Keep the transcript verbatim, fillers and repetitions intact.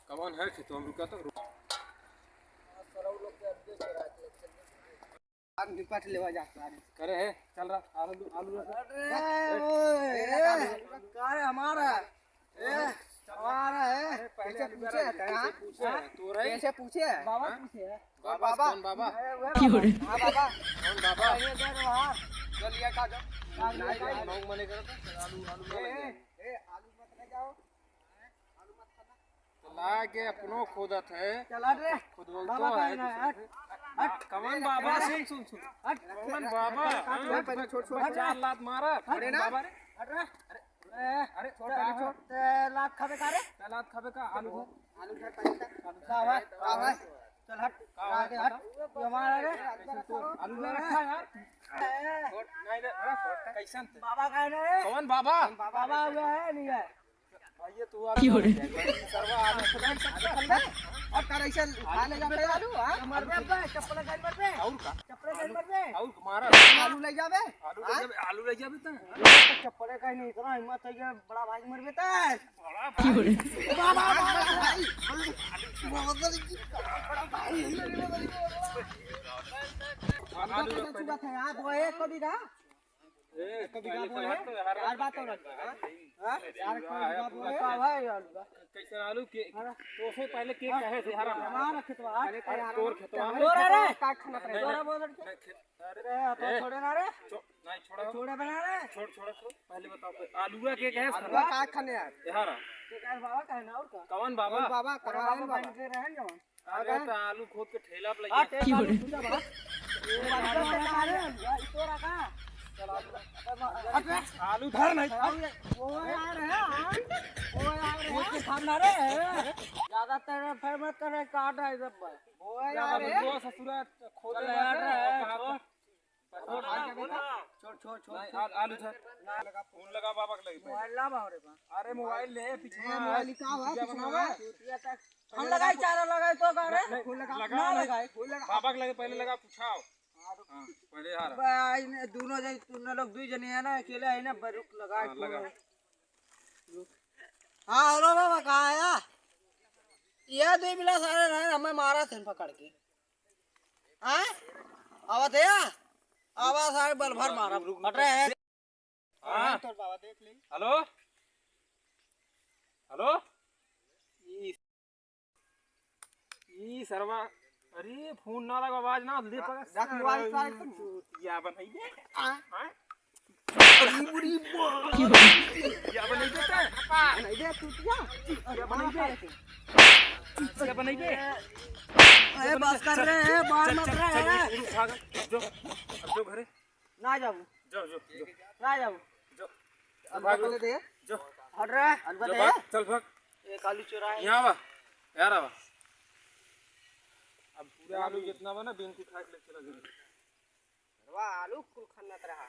कवन है खेतवा में? रुका तो, रुक। आज निपट लेवा जाता है। करे है, चल रहा, आलू, आलू रख। अरे, ए, ओए, ए, ए, का रे हमारा? ए, हमारा है। अरे, पहले कैसे आलू पूछे रख, है, कैसे हाँ? पूछे है? तू रही? कैसे पूछे है? बाबा हाँ? पूछे है। कौन बाबा? कौन बाबा? अरे, वह बाबा। हाँ, बाबा। कौन बाबा? अरे, इधर वहाँ। चल, ये खा जा। आलू नहीं, खा जा। मौक मने करो तो, आलू, आलू ए, ना ए, लगे। ए, आलू मत ले जाओ। तो लाके अपनो खोदत है। चल हट रे। खुद बोलतो बाबा है कहे ना, दूसरे हट, से। हट। कवन बाबा? हट। सुन, सुन, सुन। हट। कवन बाबा? हट, हाँ? हट, पहले छोड़, छोड़। चार लात मारा। हट। अरे ना। बाबा रे। हट रे। अरे, अरे, छोड़, पहले छोड़। ते लात खाबे का रे? ते लात खाबे का? आलू। आलू उठा, पहले उठा। का भाई? का भाई? चल हट। का भाई? आगे हट। तू हमारा रे। कैसे तू आलू में रखा है यार? ए। छोड़, नहीं रे, हाँ, छोड़। कैसन ते? बाबा कहे ना रे। कवन बाबा? बाबा हुआ है, नहीं है? भाई, ये तू आलू क्यों रे? सरवा आलू। अब कर ऐसे उठा ले जाते आलू, हाँ? मर बे, बे, चप्पल गाल मर बे। और का? चप्पल गाल मर बे। और मारा। आलू ले जाबे? आलू ले हाँ? जाबे, आलू ले जाबे त। चप्पल का नहीं, इतना हिम्मत है, ये बड़ा भाई मर बे त। बड़ा क्यों रे? भाई। बाबा, बाबा, भाई। बाबा, बड़ा भाई। आलू रख पहले। बात है, आप वो एक को भी रहा? ए, कभी पहले बात तो बोले? यार, यार बात हो रही है, हाँ? हाँ? यार, कभी बात बोले? का भाई, यार? कैसे आलू के? हाँ। तो से पहले के हाँ। कहे से हरा? हमारा खेतवा। अरे, अरे, तोर खेतवा। तोरा रे। काट खाना पड़ेगा। नहीं, तोरा नहीं, बोल रहे। नहीं, खेत-, अरे, अरे, तो ए, छोड़े ना रे। छो-, नहीं, छोड़ा। छोड़े बना रे। छोड़, छोड़ा, छोड़। पहले बताओ, आलूआ के कहे से आलूआ हरा? काट खाने यार। ये हरा। के कहे बाबा कहे ना और का? कौन बाबा? कौन बाबा? अरे, करवा बाबा बाबा। बन के रहे ना जवान। अरे, अरे। तो आलू खोद के ठेला पे लइके हाँ, ठेला पे लइके जा। ये बात तो कहा रे, ये तोरा का? हट रे। आलू धर नहीं। अरे, वो यार है, हाँ। वो यार है। वो के सामने रे। ज्यादा तेरे फेर मत करे, काट है सब भाई। वो यार है। वो ससुरा खोद चल यार रे। छोड़, छोड़, छोड़, नहीं, छोड़। आ-, आलू धर। ना लगा, फोन लगा बाबा के लगे। मोबाइल ला बाबा रे बा। अरे मोबाइल ले, पीछे ए, मोबाइल का हुआ? वीडियो पीछे बनावा। मोबाइल। फोन लगाई, चारा लगाई तो का रे? नहीं, फोन लगा। लगा, ना लगा। लगाई, फोन लगा। बाबा के लगे पहले लगा, पूछाओ। हाँ, पहले आ रहा। बा, इन्हें दोनों जन, तुम लोग दो जने है ना, अकेले है ना, बरुक लगा हाँ, फोन। लगा। हाँ, हेलो बाबा, कहाँ आया? ये दो मिला सारे रहे, हमें मारा थे पकड़ के। हाँ? आवा थे या? आवा सारे बल भर मारा। हट रहे हैं। हाँ। तोर बाबा देख ले। हेलो? हेलो? ई, ई सरवा, अरे फोन ना लगा, आवाज ना दे पा। रख मोबाइल साइड पर। चूतिया बनाई दे। हाँ? हाँ? अरे बुरी बा। चूतिया बनाई दे ते। बनाई दे चूतिया। चूतिया बनाई दे। चूतिया बनाई दे। अरे बस कर रहे हैं, बाहर चल, मत चल, रहे चल, हैं। उठ, उठ, भाग। अब जो, अब जो घरे। ना जाबू। जाओ, जाओ, जाओ। ना जाबू। जाओ। अब भाग। बता दे। जाओ। हट रहा है। अब जाओ, बता भाग, दे। चल भाग। एक आलू चोरा है। यहाँ आवा। यार आवा। अब पूरा आलू जितना बा ना, बिनती खा के ले चला जाए। वाह, आलू कुल खाना रहा।